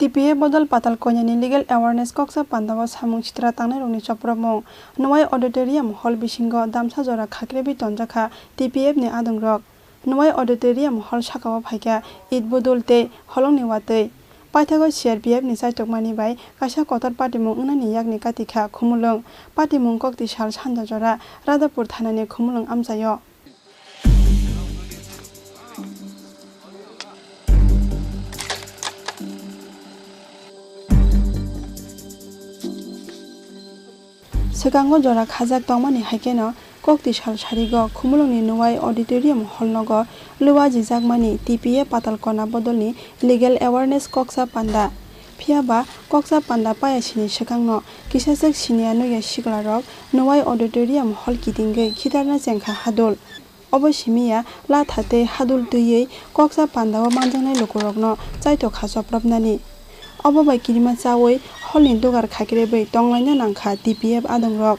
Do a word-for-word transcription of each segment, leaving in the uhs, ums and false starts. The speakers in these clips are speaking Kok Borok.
T P F bodol Patal Konyani legal awareness koksa pandao samung sitra tangnairokni chopropmung. Nwai Auditorium Hall bisingo damsa jora khakrebi tonjakha T P F ni adongrok. Nwai Auditorium Hall sakao phaikha Eid Budul tei holongni watwi. Paithago C R P F ni chaitokmani bai kaisa kotor patimung wngnani yakni katikha Khumulwng. Patimung kokti sal sanja jora Radhapur thanani Khumulwng amchaio. Swkango jora khajak tongmani hai kheno kokti sal sarigo Khumulwngni Nwai Auditorium Hall nogo luajijakmani T P F Patal Kona bodolni legal awareness koksa panda. Phiya ba koksa panda paya sini swkangno kisaswk siniya nuya siklarok Nwai Auditorium Hall kitingwi khitarna chengkha hadul. Obo simi ya latha tei hadul twiwi koksa pandao manjaknai lukurokno chaitokha chopropnani. Obo bai kirima chawi hall ni dugar khakrebwi tonglaina nangkha T P F adongrok.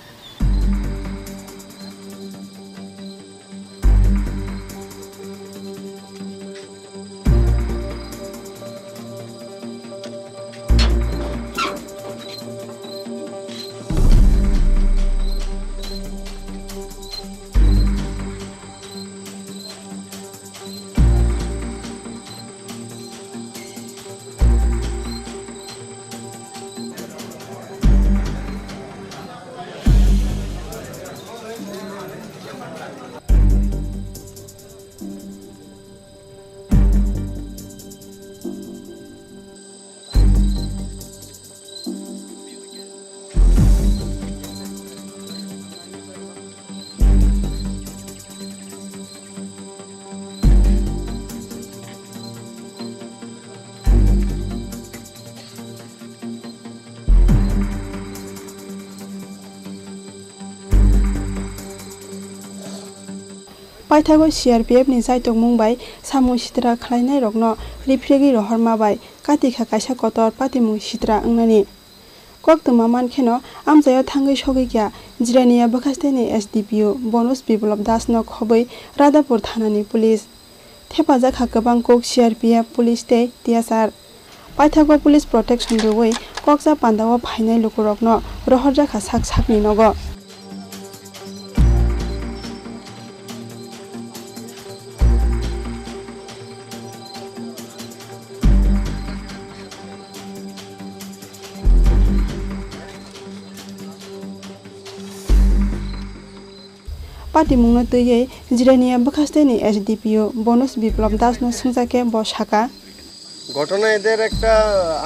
Paithago C R P F ni chaitokmung bai samung sitra khlainairokno riphiregwi rohorma bai katikha kaisa kotor patimung sitra wngnani. Koktwma mankheno amchaio thangwi sogwi kha Jirania bwkhasteni S D P O Bonus Biplop Das no khobwi Radhapur thanani police. Thepajak kha kwbang kuk C R P F, police tei T S R. Paithago police protection rwui koksa pandao phainai lukurokno rohorjak kha sak sakni nogo. Patimungno twiwi Jirania bwkhasteni S D P O Bonus Biplop Das no swngjak khe bo sakha. ঘটনা এদের একটা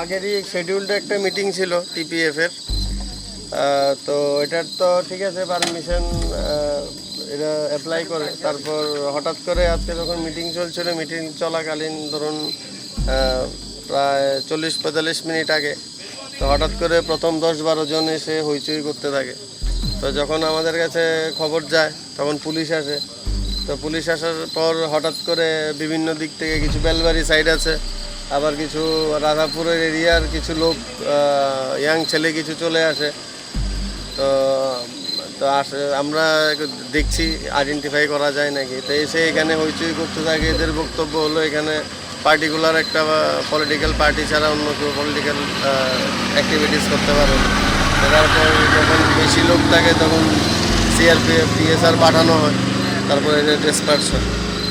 আগেরই শিডিউলড একটা মিটিং ছিল টিপিএফ এর। আহ, তো এটার তো ঠিক আছে, পারমিশন এরা অ্যাপ্লাই করে। তারপর হঠাৎ করে আজকে যখন মিটিং চলছিল, মিটিং চলাকালীন ধরুন, আহ, প্রায় চল্লিশ পঁয়তাল্লিশ মিনিট আগে, তো হঠাৎ করে প্রথম দশ বারো জন এসে হইচই করতে থাকে। তো যখন আমাদের কাছে খবর যায়, তখন পুলিশ আসে। তো পুলিশ আসার পর হঠাৎ করে বিভিন্ন দিক থেকে কিছু বেলবাড়ি সাইড আছে, আবার কিছু রাধাপুরের এরিয়ার কিছু লোক, আহ, ইয়াং ছেলে কিছু চলে আসে। তো, তো আসে, আমরা একটু দেখছি আইডেন্টিফাই করা যায় নাকি। তো এসে এখানে হইচই করতে থাকে। এদের বক্তব্য হলো এখানে পার্টিকুলার একটা, আহ, পলিটিক্যাল পার্টি ছাড়া অন্য কেউ পলিটিক্যাল, আহ, অ্যাক্টিভিটিস করতে পারে না। তো তারপর যখন বেশি লোক থাকে তখন সিআরপিএফ, টিএসআর পাঠানো হয়, তারপরে এদের ডিসপার্স হয়।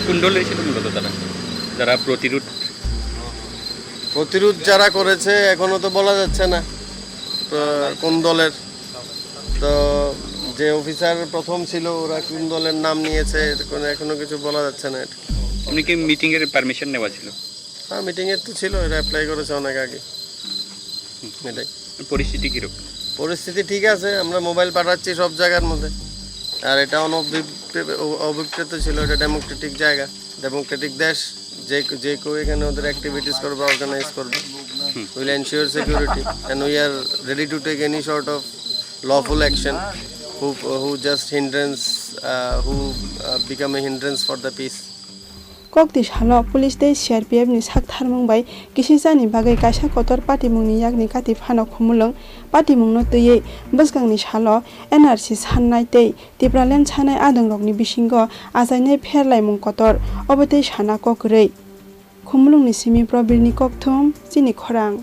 কোন দলের ছিল মূলত তারা, যারা প্রতিরোধ? প্রতিরোধ যারা করেছে এখনো তো বলা যাচ্ছে না, আহ, কোন দলের। তো যে অফিসার প্রথম ছিল, ওরা কোন দলের নাম নিয়েছে, কোনো, এখনো কিছু বলা যাচ্ছে না এটা। এমনি কি মিটিং এর পারমিশন নেওয়া ছিল? হ্যাঁ, মিটিং এর তো ছিল, এরা অ্যাপ্লাই করেছে অনেক আগে। এটাই। পরিস্থিতি কিরকম? পরিস্থিতি ঠিক আছে, আমরা মোবাইল পাঠাচ্ছি সব জায়গার মধ্যে। আর এটা অনভিপ্রে-, অ-, অভিপ্রেত ছিল, এটা ডেমোক্রেটিক জায়গা, ডেমোক্রেটিক দেশ। যে, যে কেউ এখানে ওদের অ্যাক্টিভিটিস করবে, অর্গানাইজ করবে। হুম। We'll ensure security and we are ready to take any sort of lawful action who, who just hindrance, uh, who, uh, become a hindrance for the peace. Kokti salo police tei C R P F ni sak tharmung bai kisisani bagwi kaisa kotor patimungni yakni kati phano Khumulwng patimungno twiwi bwskangni salo N R C sannai tei Tipraland sanai adongrokni bisingo achainai pherlaimung kotor, obo tei sana kok kwrwi. Khumulwngni simi Probirni kokthum, chini khorang.